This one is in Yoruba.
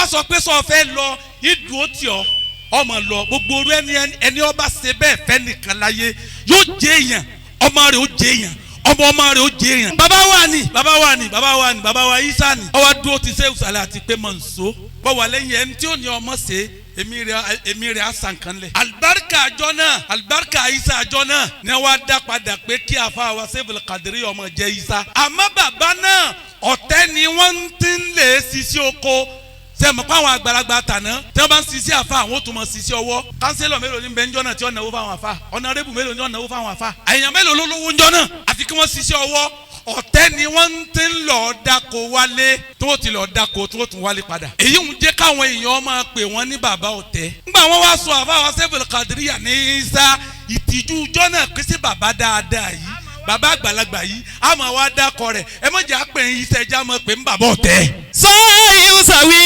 Bá sọ pé sọ fẹ́ lọ ìdúró tì ọ́, ọmọ lọ. Gbogbo orú ẹni ẹni ọba ṣe bẹ́ẹ̀ fẹ́ nìkan láyé, yóò jẹ́ èèyàn, ọmọ rẹ̀ ó jẹ́ èèyàn, ọmọ ọmọ rẹ̀ ó jẹ́ èèyàn. Bàbá wa ni, bàbá wa ni, bàbá wa ni, bàbá wa Isa ni. Ọwọ́ dúró ti ṣe ìsàlẹ̀ àti pé mọ̀ nsó bọ́ wà lẹ́yìn ẹni tí ó ní ọmọ ṣe, èmi rẹ̀ á sàn kan lẹ̀. Alibarika àjọ náà, alibarika Isa àjọ náà ni wọ́n á dá padà pé kí afa wa Seful Kadiri ọmọ jẹ́ Isa. Àmọ́ bàbá náà, ọ̀tẹ́ ni wọ́n ti ń lè ṣiṣẹ́ oko. Sẹ́mi pa àwọn àgbàlagbà tàná tí wọ́n bá ń ṣiṣẹ́ àfa, àwọn ò tún mọ̀ ṣiṣẹ́ ọwọ́. Councillor mélòó ní bẹ́ńjọ́ náà tí wọ́n náwó fáwọn àfa? Honourable mélòó ní wọ́n náwó fáwọn àfa? Àyàn mélòó ló lówó ńjọ́ náà? Àfi kí wọ́n ṣiṣẹ́ ọwọ́. Ọ̀tẹ́ ni wọ́n ti ń lọ dáko wálé, tí wọ́n ti lọ dáko, tí wọ́n tún wálé padà. Èyí ń jẹ́ káwọn èèyàn máa pè wọ́n ní bàbá ọ̀tẹ́. Ńgbà wọ́n wá sọ àfa wa Seful Kadiriya ní Isa, ìtìjú ọjọ́ náà kí sí bàbá dáadáa yìí, bàbá àgbàlagbà yìí, a máa wá dákọ rẹ̀. Ẹ má jẹ́ àpè ń Isa, ẹja máa pè ń bàbá ọ̀tẹ́. Sọ ìhùsàwí.